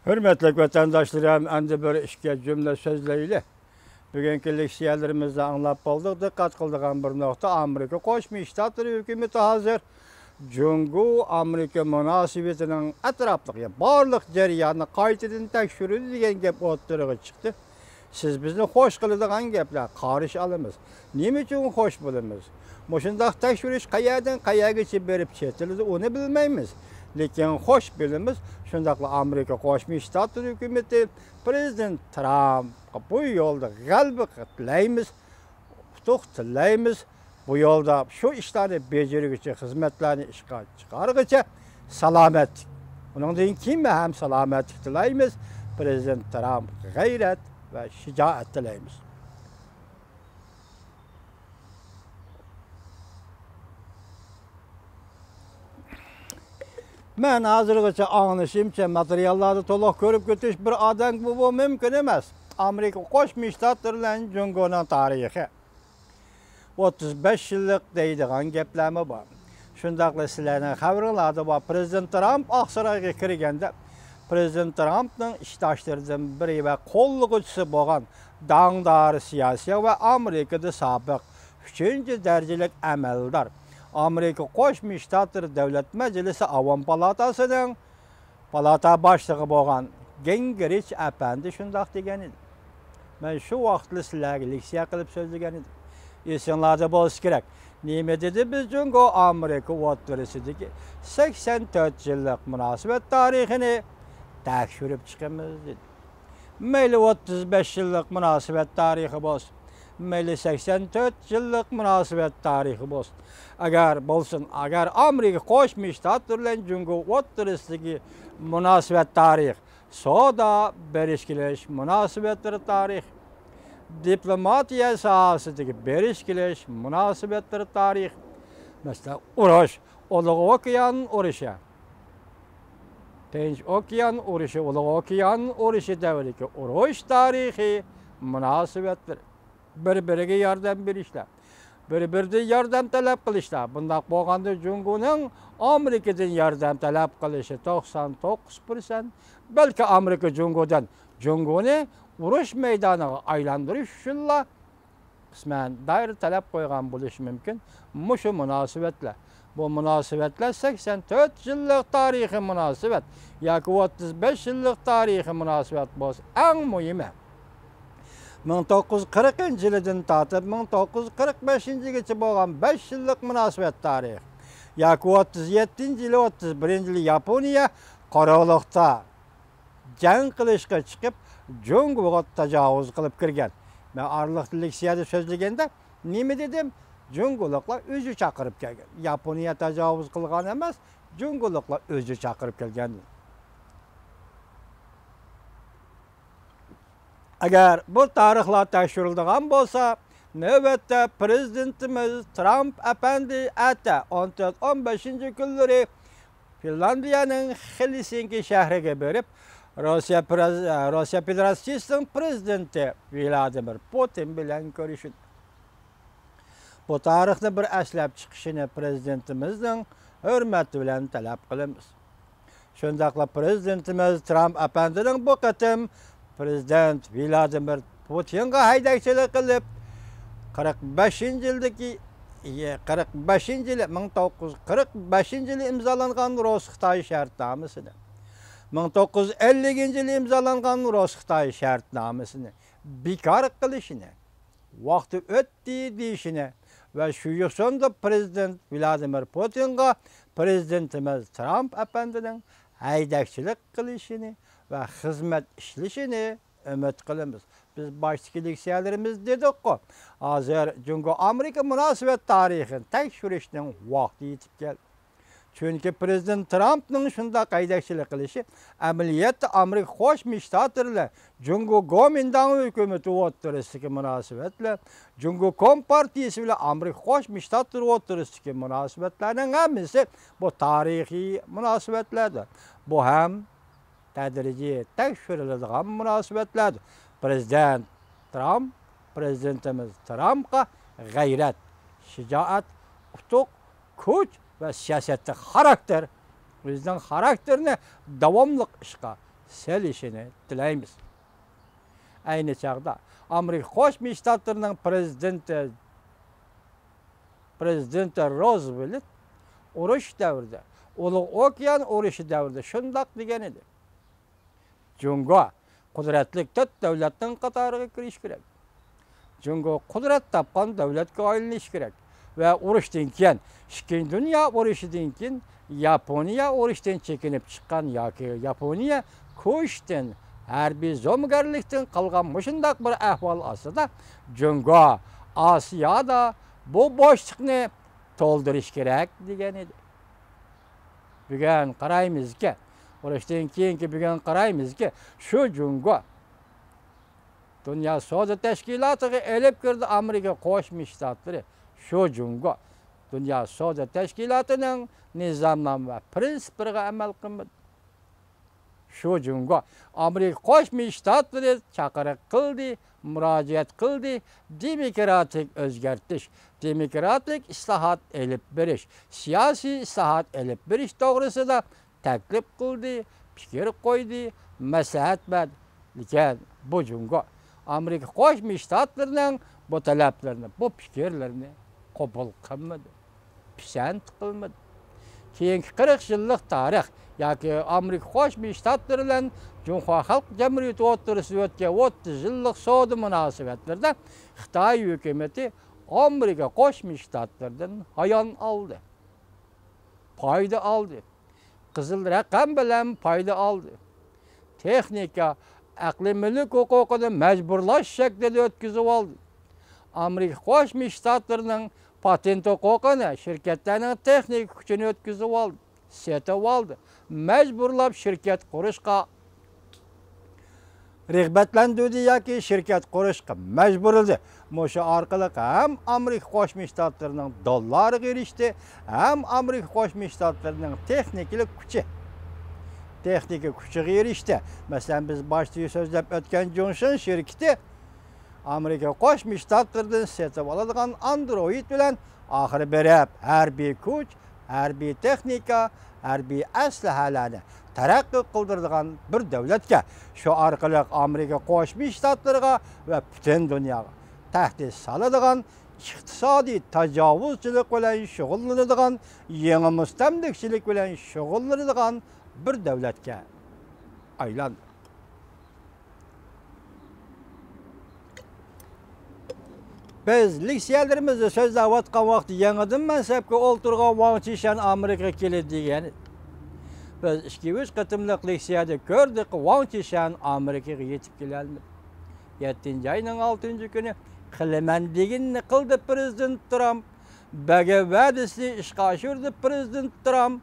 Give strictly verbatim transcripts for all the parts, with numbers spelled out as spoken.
ھۆرمەتلىك ۋەتەنداشلىرىم، ئەمدى بىر ئىككى جۈملە سۆزلەيلى. بۈگۈنكى لېكسىيەلىرىمىزدە ئاڭلاپ بولدۇق. دىققەت قىلىدىغان بىر نۇقتا، ئامېرىكا قوشما شتاتلىرى ھۆكۈمىتى ھازىر جۇڭگو ئامېرىكا مۇناسىۋىتىنىڭ ئەتراپلىق، يەنى بارلىق جەرياننى قايتىدىن تەكشۈرىدۇ دېگەن گەپ ئوتتۇرىغا چىقتى. سىز بىزنى خوش قىلىدىغان گەپلەر، قارشى ئالىمىز. نېمە ئۈچۈن خوش بولىمىز؟ مۇشۇنداق تەكشۈرۈش قەيەردىن قەيەرگىچە بېرىپ چېتىلىدۇ، ئۇنى بىلمەيمىز. لېكىن خوش بولىمىز. شۇنداقلا ئامېرىكا قوشما شتاتلىرى ھۆكۈمىتى، پرېزىدېنت ترامپقا بۇ يولدا غەلىبە تىلەيمىز، ئۇتۇق تىلەيمىز. بۇ يولدا شۇ ئىشلارنى بېجىرگۈچى خىزمەتلەرنى ئىشقا چىقارغىچە سالامەتلىك. ئۇنىڭدىن كېيىن ھەم سالامەتلىك تىلەيمىز. پرېزىدېنت ترامپقا غەيرەت ۋە شىجائەت تىلەيمىز. مەن ھازىرغىچە ئاڭلىشىمچە، ماتېرىياللاردا تولۇق كۆرۈپ كېتىش بىر ئادەمگە بۇ مۇمكىن ئەمەس. ئامېرىكا قوشما شتاتلىرى بىلەن جۇڭگونىڭ تارىخى. ئوتتۇز بەش يىللىق دەيدىغان گەپلەرمۇ بار. شۇنداقلا سىلەرنىڭ خەۋىرىڭلاردا بار، پرېزىدېنت ترامپ ئاقسارايغا كىرگەندە، پرېزىدېنت ترامپنىڭ ئىشداشلىرىدىن بىرى ۋە قوللىغۇچىسى بولغان داڭدار سىياسىي ۋە ئامېرىكىدا سابىق ئۈچىنچى دەرىجىلىك ئەمەلدار، ئامېرىكا قوشما شتاتلىرى دۆلەت مەجلىسى ئاۋام پالاتاسىنىڭ پالاتا باشلىقى بولغان گىنگرىچ ئەپەندى شۇنداق دېگەن ئىدى. مەن شۇ ۋاقىتلا سىلەرگە لېكسىيە قىلىپ سۆزلىگەن ئىدىم. ئېسىڭلاردا بولسا كېرەك. نېمە دېدى؟ بىز جۇڭگو ئامېرىكا ئوتتۇرىسىدىكى سەكسەن تۆت يىللىق مۇناسىۋەت تارىخىنى تەكشۈرۈپ چىقىمىز دېدى. مەيلى ئوتتۇز بەش يىللىق مۇناسىۋەت تارىخى بولسۇن، مەيلى سەكسەن تۆت يىللىق مۇناسىۋەت تارىخى بولسۇن. ئەگەر بولسۇن، ئەگەر ئامېرىكا قوشما شتاتلىرى بىلەن جۇڭگو ئوتتۇرىسىدىكى مۇناسىۋەت تارىخى، سودا، بېرىش كېلىش مۇناسىۋەتلىرى تارىخى، دىپلوماتىيە ساھەسىدىكى بېرىش كېلىش مۇناسىۋەتلىرى تارىخى، مەسىلەن، ئۇرۇش، ئۇلۇغ ئوكيان ئۇرۇشى، تىنچ ئوكيان ئۇرۇشى، ئۇلۇغ ئوكيان ئۇرۇشى دەۋرىدىكى ئۇرۇش تارىخى مۇناسىۋەتلىرى، بىر-بىرىگە ياردەم بېرىشلەر، بىر-بىرىدىن ياردەم تەلەپ قىلىشلار. بۇنداق بولغاندا جۇڭگونىڭ ئامېرىكىدىن ياردەم تەلەپ قىلىشى توقسان توققۇز پىرسەنت، بەلكى ئامېرىكا جۇڭگودىن، جۇڭگونى ئۇرۇش مەيدانىغا ئايلاندۇرۇش ئۈچۈنلا قىسمەن دائىرە تەلەپ قويغان بولۇشى مۇمكىن. مۇشۇ مۇناسىۋەتلەر، بۇ مۇناسىۋەتلەر سەكسەن تۆت يىللىق تارىخىي مۇناسىۋەت ياكى ئوتتۇز بەش يىللىق تارىخىي مۇناسىۋەت بولسا، ئەڭ مۇھىمى، مىڭ توققۇز يۈز قىرىقىنچى يىلىدىن تارتىپ مىڭ توققۇز يۈز قىرىق بەشىنچى يىلىغىچە بولغان بەش يىللىق مۇناسىۋەت تارىخى ياكى ئوتتۇز يەتتىنچى يىلى، ئوتتۇز بىرىنچى يىلى ياپونىيە قارىغۇلۇقتا جەڭ قىلىشقا چىقىپ، جۇڭگوغا تاجاۋۇز قىلىپ كىرگەن. مەن ئارىلىقتا لېكسىيەدە سۆزلىگەندە نېمە دېدىم؟ جۇڭگولۇقلار ئۆزى چاقىرىپ كەلگەن. ياپونىيە تاجاۋۇز قىلغان ئەمەس، جۇڭگولۇقلار ئۆزى چاقىرىپ كەلگەن. ئەگەر بۇ تارىخلار تەكشۈرۈلىدىغان بولسا، نۆۋەتتە پرېزىدېنتىمىز ترامپ ئەپەندى ئەتە، ئون تۆت، ئون بەشىنچى كۈنلىرى فىنلاندىيەنىڭ خېلسىنكى شەھىرىگە بېرىپ، روسىيە پرېز-، روسىيە فېدېراتسىيىسىنىڭ پرېزىدېنتى ۋلادىمىر پۇتىن بىلەن كۆرۈشىدۇ. بۇ تارىخنى بىر ئەسلەپ چىقىشىنى پرېزىدېنتىمىزنىڭ ھۆرمىتى بىلەن تەلەپ قىلىمىز. شۇنداقلا پرېزىدېنتىمىز ترامپ ئەپەندىنىڭ بۇ قېتىم پرېزىدېنت ۋلادىمىر پۇتىنغا ھەيدەكچىلىك قىلىپ، قىرىق بەشىنچى يىلدىكى، قىرىق بەشىنچى يىلى، مىڭ توققۇز يۈز قىرىق بەشىنچى يىلى ئىمزالانغان رۇس-خىتاي شەرتنامىسىنى، مىڭ توققۇز يۈز ئەللىكىنچى يىلى ئىمزالانغان رۇس-خىتاي شەرتنامىسىنى بىكار قىلىشىنى، ۋاقتى ئۆتتى دېيىشىنى ۋە شۇ يوسۇندا پرېزىدېنت ۋلادىمىر پۇتىنغا پرېزىدېنتىمىز ترامپ ئەپەندىنىڭ ھەيدەكچىلىك قىلىشىنى ۋە خىزمەت ئىشلىشىنى ئۈمىد قىلىمىز. بىز باشتىكى لېكسىيەلىرىمىزدە دېدۇققۇ، ھازىر جۇڭگو ئامېرىكا مۇناسىۋەت تارىخىنى تەكشۈرۈشنىڭ ۋاقتى يېتىپ كەلدى. چۈنكى پرېزىدېنت ترامپنىڭ شۇنداق ھەيدەكچىلىك قىلىشى ئەمەلىيەتتە ئامېرىكا قوشما شتاتلىرى بىلەن جۇڭگو گومىنداڭ ھۆكۈمىتى ئوتتۇرىسىدىكى مۇناسىۋەتلەر، جۇڭگو كومپارتىيىسى بىلەن ئامېرىكا قوشما شتاتلىرى ئوتتۇرىسىدىكى مۇناسىۋەتلەرنىڭ ھەممىسى بۇ تارىخىي مۇناسىۋەتلەردۇر. بۇ ھەم تەدرىجىي تەكشۈرۈلىدىغان مۇناسىۋەتلەردۇر. پرېزىدېنت ترامپ، پرېزىدېنتىمىز ترامپقا غەيرەت، شىجائەت، ئۇتۇق، كۈچ ۋە سىياسەتتە خاراكتېر، ئۆزىنىڭ خاراكتېرىنى داۋاملىق ئىشقا، سېلىشىنى تىلەيمىز. ئەينى چاغدا ئامېرىكا قوشما شتاتلىرىنىڭ پرېزىدېنتى، پرېزىدېنتى روزۋېلت ئۇرۇش دەۋرىدە، ئۇلۇغ ئوكيان ئۇرۇشى دەۋرىدە شۇنداق دېگەن ئىدى. جۇڭگو قۇدرەتلىك تۆت دۆلەتنىڭ قاتارىغا كىرىشى كېرەك. جۇڭگو قۇدرەت تاپقان دۆلەتكە ئايلىنىشى كېرەك. ۋە ئۇرۇشتىن كېيىن، ئىككىنچى دۇنيا ئۇرۇشىدىن كېيىن ياپونىيە ئۇرۇشتىن چېكىنىپ چىققان ياكى ياپونىيە كۇشتىن، ھەربىي زومىگەرلىكتىن قالغان مۇشۇنداق بىر ئەھۋال ئاستىدا جۇڭگو ئاسىيادا بۇ بوشلۇقنى تولدۇرۇش كېرەك دېگەن ئىدى. بۈگۈن قارايمىزكى، ئۇرۇشتىن كېيىنكى بۈگۈن قارايمىزكى، شۇ جۇڭگو دۇنيا سودا تەشكىلاتىغا ئېلىپ كىردى ئامېرىكا قوشما شتاتلىرى. شۇ جۇڭگو دۇنيا سودا تەشكىلاتىنىڭ نىزامنامە ۋە پرىنسىپلىرىغا ئەمەل قىلمىدى. شۇ جۇڭگو ئامېرىكا قوشما شتاتلىرى چاقىرىق قىلدى، مۇراجىئەت قىلدى، دېموكراتىك ئۆزگەرتىش، دېموكراتىك ئىسلاھات ئېلىپ بېرىش، سىياسىي ئىسلاھات ئېلىپ بېرىش توغرىسىدا تەكلىپ قىلدى، پىكىر قويدى، مەسلىھەت بەردى. لېكىن بۇ جۇڭگو ئامېرىكا قوشما شتاتلىرىنىڭ بۇ تەلەپلىرىنى، بۇ پىكىرلىرىنى قوبۇل قىلمىدى، پىسەنت قىلمىدى. كېيىنكى قىرىق يىللىق تارىخ ياكى ئامېرىكا قوشما شتاتلىرى بىلەن جۇڭخۇا خەلق جۇمھۇرىيىتى ئوتتۇرىسىدا ئۆتكەن ئوتتۇز يىللىق سودا مۇناسىۋەتلىرىدە خىتاي ھۆكۈمىتى ئامېرىكا قوشما شتاتلىرىدىن ھايان ئالدى، پايدا ئالدى. قىزىل رەقەم بىلەن پايدا ئالدى. تېخنىكا، ئەقلىي مۈلۈك ھوقۇقىنى مەجبۇرلاش شەكلىدە ئۆتكۈزۈۋالدى. ئامېرىكا قوشما شتاتلىرىنىڭ پاتېنت ھوقۇقىنى، شىركەتلەرنىڭ تېخنىكا كۈچىنى ئۆتكۈزۈۋالدى، سېتىۋالدى. مەجبۇرلاپ شىركەت قۇرۇشقا رىغبەتلەندۈردى ياكى شىركەت قۇرۇشقا مەجبۇرلىدى. مۇشۇ ئارقىلىق ھەم ئامېرىكا قوشما شتاتلىرىنىڭ دوللارىغا ئېرىشتى، ھەم ئامېرىكا قوشما شتاتلىرىنىڭ تېخنىكىلىق كۈچى، تېخنىكا كۈچىگە ئېرىشتى. مەسىلەن، بىز باشتا سۆزلەپ ئۆتكەن جۇڭشىن شىركىتى ئامېرىكا قوشما شتاتلىرىدىن سېتىپ ئالىدىغان ئاندرويىد بىلەن ئاخىرى بېرىپ ھەربىي كۈچ، ھەربىي تېخنىكا، ھەربىي ئەسلىھەلەرنى تەرەققىي قىلدۇرىدىغان بىر دۆلەتكە، شۇ ئارقىلىق ئامېرىكا قوشما شتاتلىرىغا ۋە پۈتۈن دۇنياغا تەھدىت سالىدىغان، ئىقتىسادىي تاجاۋۇزچىلىق بىلەن شۇغۇللىنىدىغان، يېڭى مۇستەملىكىچىلىك بىلەن شۇغۇللىنىدىغان بىر دۆلەتكە ئايلاندى. بىز لېكسىيەلىرىمىزدە سۆزلەۋاتقان ۋاقىتتا يېڭىدىن مەنسەپكە ئولتۇرغان ۋاڭ چىشەن ئامېرىكىغا كېلىدۇ دېگەن. بىز ئىككى، ئۈچ قېتىملىق لېكسىيەدە كۆردۇق، ۋاڭ چىشەن ئامېرىكىغا يېتىپ كېلەلمىدى. يەتتىنچى ئاينىڭ ئالتىنچى كۈنى قىلىمەن دېگىنىنى قىلدى پىرېزىدېنت ترامپ. بەرگەن ۋەدىسىنى ئىشقا ئاشۇردى پىرېزىدېنت ترامپ.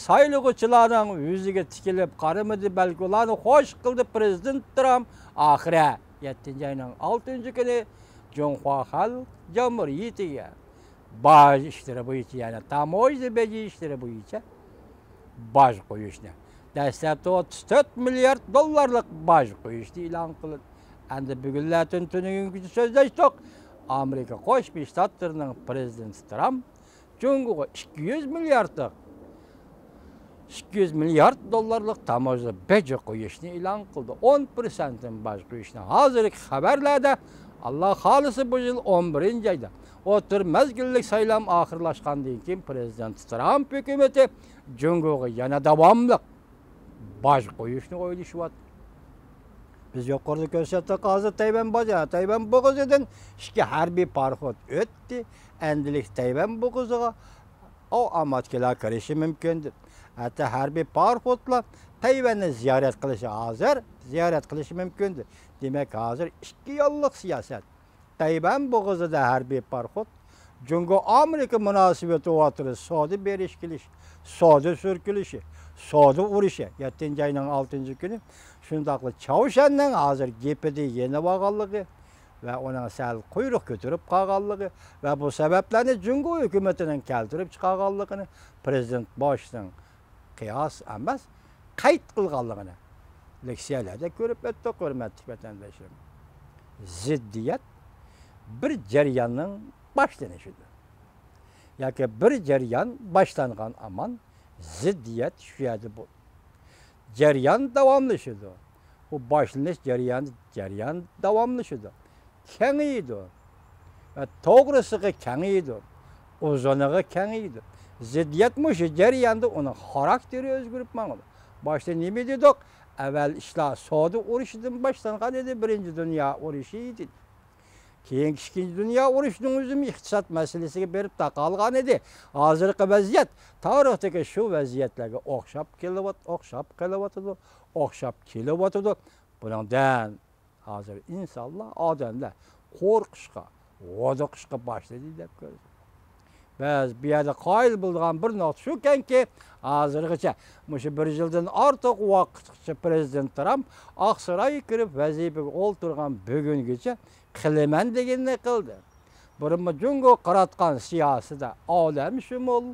سايلىغۇچىلارنىڭ يۈزىگە تىكىلىپ قارىمىدى، بەلكى ئۇلارنى خوش قىلدى پىرېزىدېنت ترامپ. ئاخىرى يەتتىنچى ئاينىڭ ئالتىنچى كۈنى جۇڭخۇا خەلق جۇمھۇرىيىتىگە باج ئىشلىرى بويىچە، يەنى تاموژنا بېجى ئىشلىرى بويىچە باج قويۇشنى، دەسلەپتە ئوتتۇز تۆت مىليارد دوللارلىق باج قويۇشنى ئېلان قىلدى. ئەمدى بۈگۈنلەردىن تۈنۈگۈنگىچە سۆزلەشتۇق. ئامېرىكا قوشما شتاتلىرىنىڭ پىرېزىدېنتى ترامپ جۇڭگوغا ئىككى يۈز مىلياردلىق، ئىككى يۈز مىليارد دوللارلىق تاموژنا بېجى قويۇشنى ئېلان قىلدى. ئون پىرسەنتتىن باج قويۇشنى. ھازىرقى خەۋەرلەردە، ئاللا خالىسا، بۇ يىل ئون بىرىنچى ئايدا ئوتتۇرا مەزگىللىك سايلام ئاخىرلاشقاندىن كېيىن پىرېزىدېنت ترامپ ھۆكۈمىتى جۇڭگوغا يەنە داۋاملىق باج قويۇشنى ئويلىشىۋاتىدۇ. بىز يۇقىرىدا كۆرسەتتۇق، ھازىر تەيۋەن باجا-، تەيۋەن بوغۇزىدىن ئىككى ھەربىي پاراخوت ئۆتتى. ئەمدىلىكتە تەيۋەن بوغۇزىغا ئاۋ ئاماتكىلار كىرىشى مۇمكىن. ھەتتا ھەربىي پاراخوتلار تەيۋەننى زىيارەت قىلىشى ھازىر، زىيارەت قىلىشى مۇمكىن. دېمەك، ھازىر ئىككى يوللۇق سىياسەت. تەيۋەن بوغۇزىدا ھەربىي پاراخوت، جۇڭگو ئامېرىكا مۇناسىۋىتى ئوتتۇرىسىدا سودا بېرىش كېلىش، سودا سۈركىلىشى، سودا ئۇرۇشى. يەتتىنچى ئاينىڭ ئالتىنچى كۈنى شۇنداقلا چاۋشيەننىڭ ھازىر گېپىدە يېنىۋالغانلىقى ۋە ئۇنىڭ سەل قۇيرۇق كۆتۈرۈپ قالغانلىقى ۋە بۇ سەۋەبلەرنى جۇڭگو ھۆكۈمىتىنىڭ كەلتۈرۈپ چىقارغانلىقىنى پىرېزىدېنت بۇشنىڭ قىياس ئەمەس، قەيت قىلغانلىقىنى لېكسىيەلەردە كۆرۈپ ئۆتتۇق، ھۆرمەتلىك ۋەتەنداشلىرىم. زىددىيەت بىر جەرياننىڭ باشلىنىشىدۇر. ياكى بىر جەريان باشلانغان ھامان زىددىيەت شۇ يەردە بولىدۇ. جەريان داۋاملىشىدۇ. بۇ باشلىنىش جەريانى، جەريان داۋاملىشىدۇ. كېڭىيىدۇ. ۋە توغرىسىغا كېڭىيىدۇ. ئۇزۇنىغا كېڭىيىدۇ. زىددىيەت مۇشۇ جەرياندا ئۇنىڭ خاراكتېرى ئۆزگىرىپ ماڭىدۇ. باشتا نېمە دېدۇق؟ ئەۋۋەل ئىشلار سودا ئۇرۇشىدىن باشلانغان ئىدى، بىرىنچى دۇنيا ئۇرۇشى دېدى. كېيىنكى ئىككىنچى دۇنيا ئۇرۇشىنىڭ ئۆزىمۇ ئىقتىساد مەسىلىسىگە بېرىپ تاقالغان ئىدى. ھازىرقى ۋەزىيەت تارىختىكى شۇ ۋەزىيەتلەرگە ئوخشاپ كېلىۋات-، ئوخشاپ قېلىۋاتىدۇ، ئوخشاپ كېلىۋاتىدۇ. بۇنىڭدىن ھازىر ئىنسانلار، ئادەملەر قورقۇشقا، ھودۇقۇشقا باشلىدى دەپ كۆرسەم. بەس، بۇ يەردە قايىل بولىدىغان بىر نۇقتا شۇكەنكى، ھازىرغىچە، مۇشۇ بىر يىلدىن ئارتۇق ۋاقىتقىچە پىرېزىدېنت ترامپ ئاقسارايغا كىرىپ ۋەزىپىگە ئولتۇرغان بۈگۈنگىچە قىلىمەن دېگىنىنى قىلدى. بۇرۇنمۇ جۇڭگو قاراتقان سىياسىتىدە ئالەمشۇمۇل،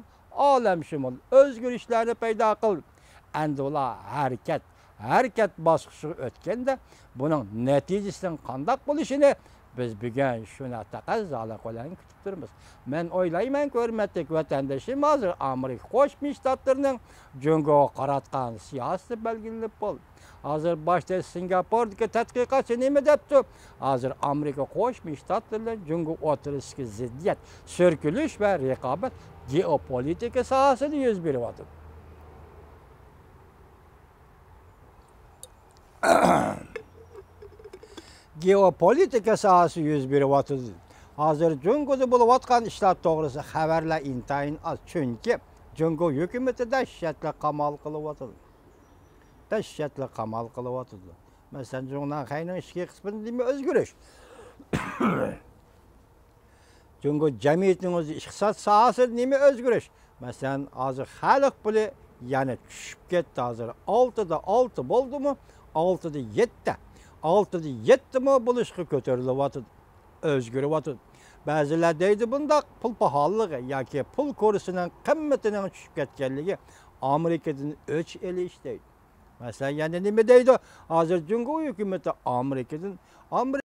ئالەمشۇمۇل ئۆزگىرىشلەرنى پەيدا قىلدى. ئەمدى ئۇلار ھەرىكەت، ھەرىكەت باسقۇچىغا ئۆتكەندە، بۇنىڭ نەتىجىسىنىڭ قانداق بولۇشىنى بىز بۈگۈن شۇنداق تەقەززالىق بىلەن كۈتۈپ تۇرىمىز. مەن ئويلايمەنكى، ھۆرمەتلىك ۋەتەندىشىم، ھازىر ئامېرىكا قوشما شتاتلىرىنىڭ جۇڭگوغا قاراتقان سىياسىتى بەلگىلىنىپ بولدى. ھازىر باشتا سىنگاپوردىكى تەتقىقاتچى نېمە دەپتۇ؟ ھازىر ئامېرىكا قوشما شتاتلىرى بىلەن جۇڭگو ئوتتۇرىسىدىكى زىددىيەت، سۈركىلىش ۋە رىقابەت گېئوپولىتىكا ساھەسىدە يۈز بېرىۋاتىدۇ. گېئوپولىتىكا ساھەسى يۈز بېرىۋاتىدۇ. ھازىر جۇڭگودا بولۇۋاتقان ئىشلار توغرىسىدا خەۋەرلەر ئىنتايىن ئاز، چۈنكى جۇڭگو ھۆكۈمىتى دەھشەتلىك قامال قىلىۋاتىدۇ. دەھشەتلىك قامال قىلىۋاتىدۇ. مەسىلەن، جۇڭناڭخەينىڭ ئىچكى قىسمىدا نېمە ئۆزگىرىش؟ جۇڭگو جەمئىيىتىنىڭ ئۆزى ئىقتىساد ساھەسىدە نېمە ئۆزگىرىش؟ مەسىلەن، ھازىر خەلق پۇلى يەنە چۈشۈپ كەتتى. ھازىر ئالتىدا ئالتە بولدىمۇ؟ ئالتىدا يەتتە. ئالتىدا يەتتىمۇ بولۇشقا كۆتۈرۈلۈۋاتىدۇ. ئۆزگىرىۋاتىدۇ. بەزىلەر دەيدۇ بۇنداق، پۇل پاخاللىقى ياكى پۇل كۇرسىنىڭ قىممىتىنىڭ چۈشۈپ كەتكەنلىكى ئامېرىكىدىن ئۆچ ئېلىش دەيدۇ. مەسىلەن، يەنە نېمە دەيدۇ؟ ھازىر جۇڭگو ھۆكۈمىتى ئامېرىكىدىن، ئامېرىكا